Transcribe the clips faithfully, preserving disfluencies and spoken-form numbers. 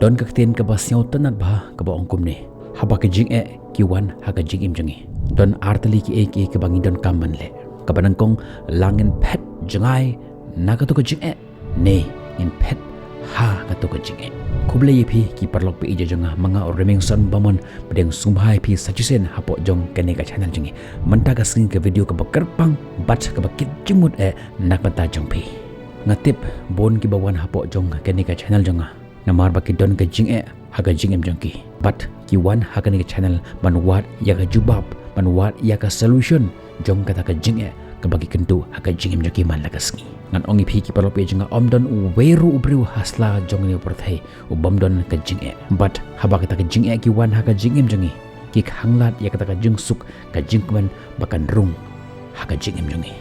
Don ka ktien kaba sngewtynnad bha kaba ong kumne: haba ki jingeh ki wan ha ka jingim jong ngi, don artylli kiei kiei kiba ngi donkam ban leh. Kaba nyngkong, la ngin phet jngai na kato ka jingeh, ne ngin phet ha kato ka jingeh. Khublei ïa phi ki paralok ba ïeit jong nga, ma nga u Remingson Bamon, pdiang sngewbha ïa phi sa shisien hapoh jong kane ka channel jong ngi. Mynta ka sngi ka video kaba kyrpang bad kaba kit jingmut eh na ka bynta jong phi. Nga tip bun kiba wan hapoh jong kane ka channel jong nga namar ba ki don ka jingeh ha ka jingim jong ki, bad ki wan ha kane ka channel ban wad ïa ka jubab, ban wad ïa ka solution jong kata ka jingeh kaba ki kynduh ha ka jingim jong ki man la ka sngi. Ngan ong ïa phi ki paralok ba ïeit jong nga, ym don uwei ruh u briew ha sla jong kane ka pyrthei u bym don ka jingeh. Bad haba kata ka jingeh ki wan ha ka jingim jong ngi, ki khanglad ïa kata ka jingsuk, ka jingkmen ba kan rung ha ka jingim jong ngi.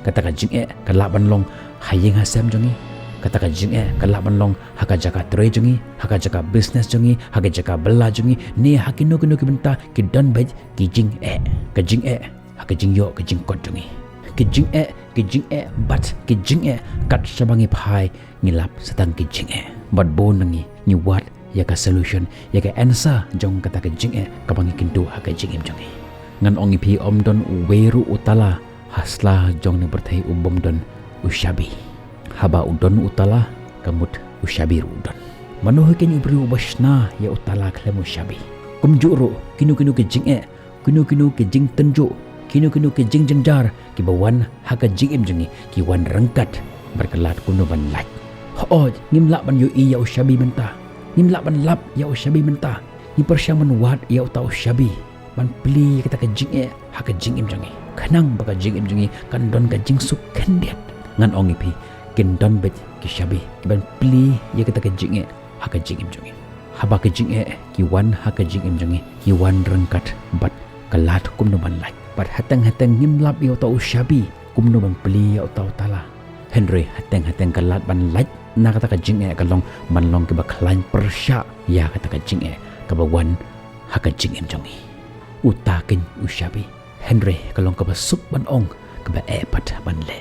Kata ka jingeh ka lah ban long ha ïing ha sem jong ngi. Kata ka jingeh ka lah ban long ha ka jaka trei jong ngi, ha ka jaka business jong ngi, ha ka jaka bylla jong ngi, ne ha kino kino ki bynta. Ki don beit ki jingeh, ka jingeh ha ka jingïoh ka jingkot jong ngi. Ki jingeh, ki jingeh bad ki jingeh, kat shaba ngi phai ngi lap sa tang ki jingeh. Bad bun na ngi ngi wad ïa ka solution, ïa ka answer jong kata ka jingeh kaba ngi kynduh ha ka jingim jong ngi. Ngan ong ïa phi, ym don uwei ruh u tala ha sla jong kane ka pyrthei u bym don u shabi. Haba u don u tala, ka mut u shabi ruh u don. Mano hi kein u briew uba shna ïa u tala khlem u shabi? Kumjuh ruh, kino kino ki jingeh, kino kino ki jingtynjuh, kino kino ki jingjynjar kiba wan ha ka jingim jong ngi, ki wan ryngkat bad ka lad kumno ban lait. Hooid, ngim lah ban ïohi ïa u shabi mynta. Ngim lah ban lap ïa u shabi mynta. Ngi pyrshang ban wad ïa uta u shabi, ban plie ïa kata ka jingeh ha ka jingim jong ngi, khnang ba ka jingim jong ngi kan don ka jingsuk khyndiat. Ngan ong ïa phi, kin don beit ki shabi kiban plie ïa kata ka jingeh ha ka jingim jong ngi. Haba ki jingeh ki wan ha ka jingim jong ngi, ki wan ryngkat bad ka lad kumno ban lait. Bad hateng hateng ngim lap ïa uta u shabi kumno ban plie ïa uta u tala. Hynrei hateng hateng ka lad ban lait na kata ka jingeh ka long ban long kiba khlaiñ pyrshah ïa kata ka jingeh kaba wan ha ka jingim jong ngi. Uta kein u shabi, hynrei ka long kaba suk ban ong, kaba eh pat ban leh.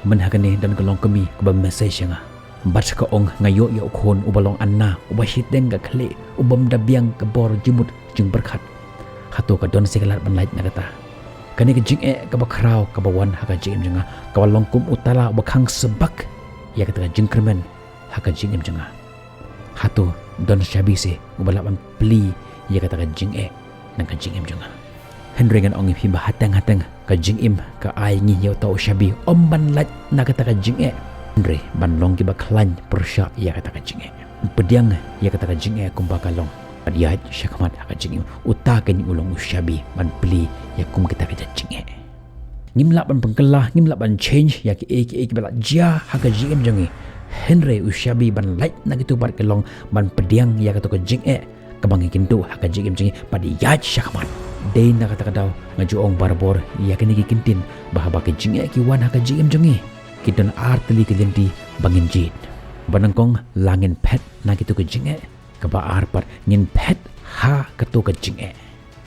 Mynha kane don ka longkmie kaba message ïa nga bad ka ong, nga ïoh ïa u khun uba long ana, uba shiteng ka khlieh, u bym da biang ka bor jingmut jingpyrkhat. Hato ka don seh ka lad ban lait na kata? Kane ka jingeh kaba khraw kaba wan ha ka jingim jong nga, kaba long kum u tala uba khang sbak ïa kata ka jingkyrmen ha ka jingim jong nga, hato don shabi seh uba lah ban plie ïa kata ka jingeh na ka jingim jong nga? Hynrei ngan ong ïa phi ba hateng hateng ka jingim ka ai ngi ïa uta u shabi, ym ban lait na kata ka jingeh, hynrei ban long kiba khlaiñ pyrshah ïa kata ka jingeh, pdiang ïa kata ka jingeh kumba ka long, bad ïaid shakhmat ha ka jingim. Uta kein u long u shabi ban plie ïa kum kita ki jait jingeh. Ngim lah ban pynkylla, ngim lah ban change ïa kiei kiei kiba la jia ha ka jingim jong ngi, hynrei u shabi ban lait na kito pat ka long ban pdiang ïa kato ka jingeh kaba ngi kynduh ha ka jingim jong ngi bad ïaid shakhmat. Dei na kata ka daw nga ju ong barabor ïa kine ki kyntien, ba haba ki jingeh ki wan ha ka jingim jong ngi, ki don artylli ki lynti ba ngin jied. Ba nyngkong, la ngin phet na kito ki jingeh. Kaba ar pat, ngin phet ha kato ka jingeh.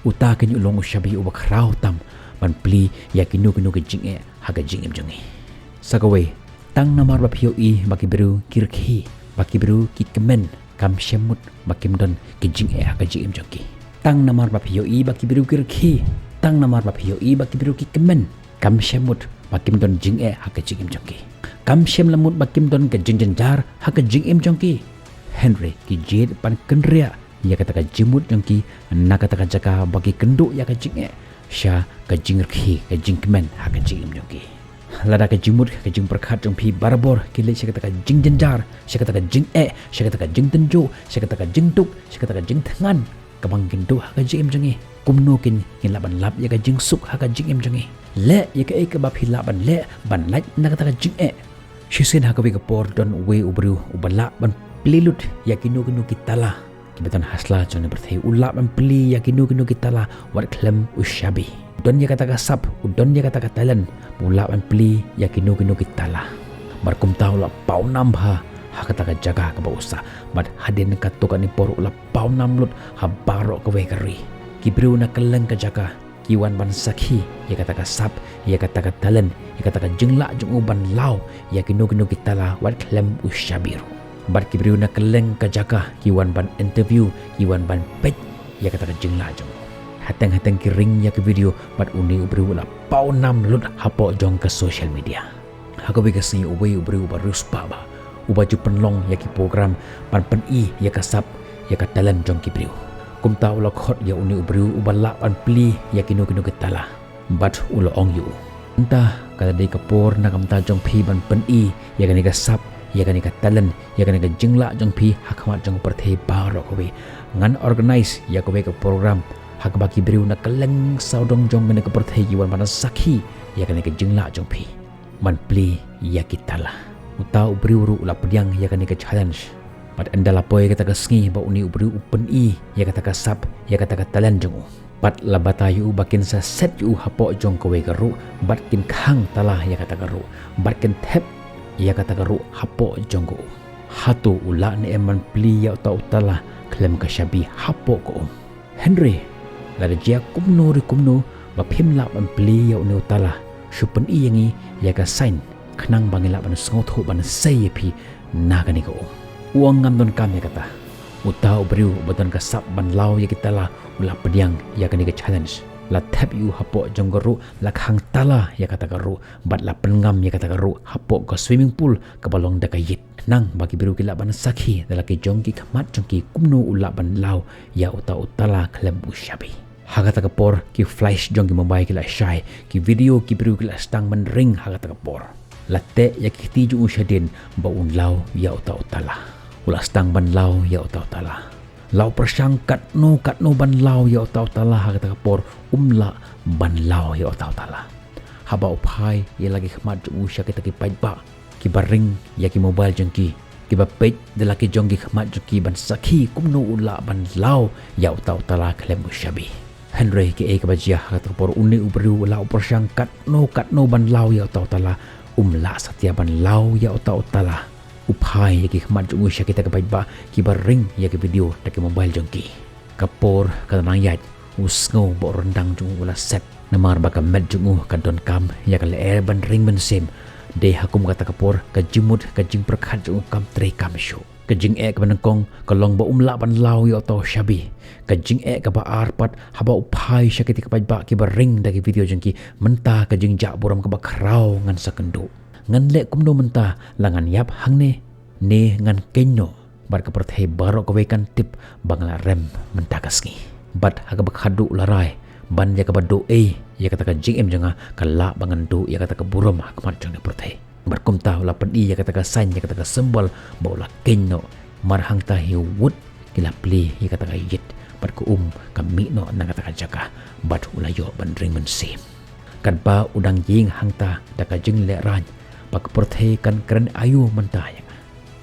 Uta kein u long u shabi uba khraw tam ban plie ïa kino kino ki jingeh ha ka jingim jong ngi. Sa kawei, tang namar ba phi ïohi ba ki briew ki rkhie, ba ki briew ki kmen, kam shym mut ba kim don ki jingeh ha ka jingim jong ki. Tang namar ba phi ïohi ba ki briew ki rkhie, tang namar ba phi ïohi ba ki briew ki kmen, kam shym mut ba kim don jingeh ha ka jingim jong ki. Kam shym la mut ba kim don ka jingjynjar ha ka jingim jong ki. Hynrei ki jied ban kynriah ïa kata ka jingmut jong ki na kata ka jaka ba ki kynduh ïa ka jingeh sha ka jingrkhie, ka jingkmen ha ka jingim jong ki. Lada ka jingmut, ka jingpyrkhat jong phi barabor ki leit sha kata ka jingjynjar, sha kata ka jingeh, sha kata ka jingtynjuh, sha kata ka jingduk, sha kata ka jingthngan kaba ngi kynduh ha ka jingim jong ngi, kumno kein ngin lah ban lap ïa ka jingsuk ha ka jingim jong ngi? Leh ïa kaei kaba phi lah ban leh ban lait na kata ka jingeh. Shisien ha kawei ka por don uwei u briew uba lah ban plie lut ïa kino kino ki tala kiba don ha sla jong kane ka pyrthei. U lah ban plie ïa kino kino ki tala wat khlem u shabi. U don ïa kata ka sap, u don ïa kata ka talent, u lah ban plie ïa kino kino ki tala. Bad kumta u la pawnam bha ha kata ka jaka kaba u sah. Bad hadien katto katne por u la pawnam lut ha baroh kawei ka ri. Ki briew na kylleng ka jaka ki wan ban sakhi ïa kata ka sap, ïa kata ka talent, ïa kata ka jinglah jong u ban law ïa kino kino ki tala wat khlem u shabi ruh. Bad ki briew na kylleng ka jaka ki wan ban interview, ki wan ban peit ïa kata ka jinglah jong u. Hateng hateng ki ring ïa ka video bad une u briew u la paw nam lut hapoh jong ka social media. Ha kawei ka sngi uwei u briew uba riewspah bha, uba ju pynlong ïa ki program ban pyni ïa ka sap, ïa ka talent jong ki briew. Kumta u la khot ïa une u briew uba lah ban plie ïa kino kino ki tala. Bad u la ong ïa u, mynta ka la dei ka por na ka bynta jong phi ban pyni ïa kane ka sap, ïa kane ka talent, ïa kane ka jinglah jong phi ha khmat jong ka pyrthei baroh kawei. Ngan organise ïa kawei ka program ha kaba ki briew na kylleng sawdong jong kane ka pyrthei ki wan ban sakhi ïa kane ka jinglah jong phi ban plie ïa ki tala. Uta u briew ruh u la pdiang ïa kane ka challenge. Bad ynda la poi kata ka sngi ba une u briew u pyni ïa kata ka sap, ïa kata ka talent jong u, bad la batai ïa u ba kin sa set ïa u hapoh jong kawei ka ruh bad kin khang tala ïa kata ka ruh bad kin thep ïa kata ka ruh hapoh jong ka um. Hato u lah ne em ban plie ïa uta u tala khlem ka shabi hapoh ka um? Hynrei lada jia kumno re kumno ba phim lah ban plie ïa une u tala, shu pyni ïa ngi ïa ka sign khnang ba ngin lah ban sngewthuh ban sei ïa phi na kane ka um. U ong, ngam donkam ïa kata. Uta u briew uba don ka sap ban law ïa ki tala u la pdiang ïa kane ka challenge. La thep ïa u hapoh jong ka ruh, la khang tala ïa kata ka ruh bad la pynngam ïa kata ka ruh hapoh ka swimming pool kaba long da ka ïit, khnang ba ki briew ki lah ban sakhi da la ki jong ki khmat jong ki kumno u lah ban law ïa uta u tala khlem u shabi. Ha kata ka por ki flash jong ki mobile ki la shai, ki video ki briew ki la sdang ban ring ha kata ka por. La teh ïa ki kti jong u shadien ba un law ïa uta u tala. U la sdang ban law ïa uta u tala. La u pyrshang katno katno ban law ïa uta u tala ha kata ka por, um lah ban law ïa uta u tala. Haba u phai ïa la ki khmat jong u sha kita ki paidbah kiba ring ïa ki mobile jong ki, kiba peit da la ki jong ki khmat jong ki ban sakhi kumno u lah ban law ïa uta u tala khlem u shabi. Hynrei kaei kaba jia ha kata ka por, une u briew u la u pyrshang katno katno ban law ïa uta u tala, um lah satia ban law ïa uta u tala. U phai ïa ki khmat jong u sha kita ki paidbah kiba ring ïa ki video da ki mobile jong ki. Ka por ka la nang ïaid, u sngew ba u ryndang jong u u la set, namar ba ka met jong u ka donkam ïa ka lyer ban ring mynsiem. Dei ha kum kata ka por ka jingmut ka jingpyrkhat jong u kam trei kam shuh. Ka jingeh kaba nyngkong ka long ba um lah ban law ïa uta u shabi. Ka jingeh kaba ar pat, haba u phai sha kita ki paidbah kiba ring da ki video jong ki, mynta ka jingjah burom kaba khraw ngan sa kynduh. Ngan leh kumno mynta, la ngan ïap hangne ne ngan kynnoh? Bad ka pyrthei baroh kawei kan tip ba nga la rem mynta ka sngi. Bad ha kaba khadduh la rai ban ïa kaba duh ei ïa kata ka jingim jong nga, ka lah ba ngan duh ïa kata ka burom ha khmat jong ka pyrthei. Bad kumta u la pyni ïa kata ka sign, ïa kata ka symbol ba u la kynnoh. Mar hangta hi wut ki la plie ïa kata ka ïit bad ka um ka mih noh na kata ka jaka bad u la ïoh ban ring mynsiem. Katba u dang ïeng hangta da ka jinglehrain ba ka pyrthei kan kren aïu mynta ïa nga,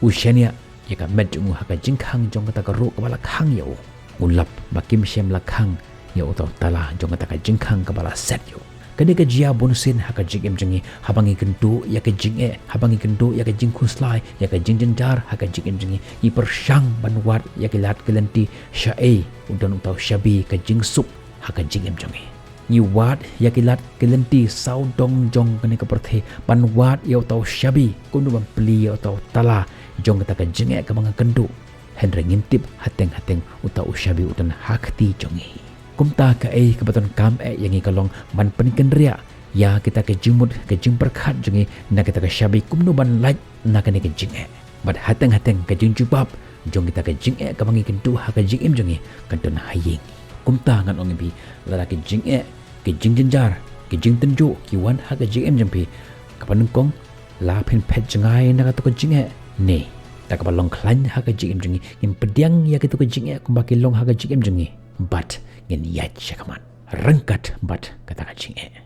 u shaniah ïa ka met jong u ha ka jingkhang jong kata ka ruh kaba la khang ïa u. U lap ba kim shym la khang ïa uta u tala jong kata ka jingkhang kaba la set ïa u. Kane ka jia bunsien ha ka jingim jong ngi, haba ngi kynduh ïa ka jingeh, haba ngi kynduh ïa ka jingkhuslai, ïa ka jingjynjar ha ka jingim jong ngi, ngi pyrshang ban wad ïa ki lad ki lynti shaei u don uta u shabi, ka jingsuk ha ka jingim jong ngi. Ngi wad ïa ki lad ki lynti sawdong jong kane ka pyrthei ban wad ïa uta u shabi, kumno ban plie ïa uta u tala jong kata ka jingeh kaba nga kynduh. Hynrei ngim tip hateng hateng uta u shabi u don ha kti jong ngi. Kumta kaei kaba donkam eh ïa ngi ka long ban pynkynriah ïa kita ki jingmut ki jingpyrkhat jong ngi na kita ki shabi, kumno ban lait na kane ka jingeh. Bad hateng hateng ka jingjubab jong kita ki jingeh kaba ngi kynduh ha ka jingim jong ngi kan don ha ïing. Kumta ngan ong ïa phi, lada ki jingeh, ki jingjynjar, ki jingtynjuh ki wan ha ka jingim jong phi, kaba nyngkong, la phin phet jngai na kato ka jingeh? Ne, da kaba long khlaiñ ha ka jingim jong ngi, ngin pdiang ïa kato ka jingeh kumba ki long ha ka jingim jong ngi bad ngin ïaid shakhmat ryngkat bad kata ka jingeh.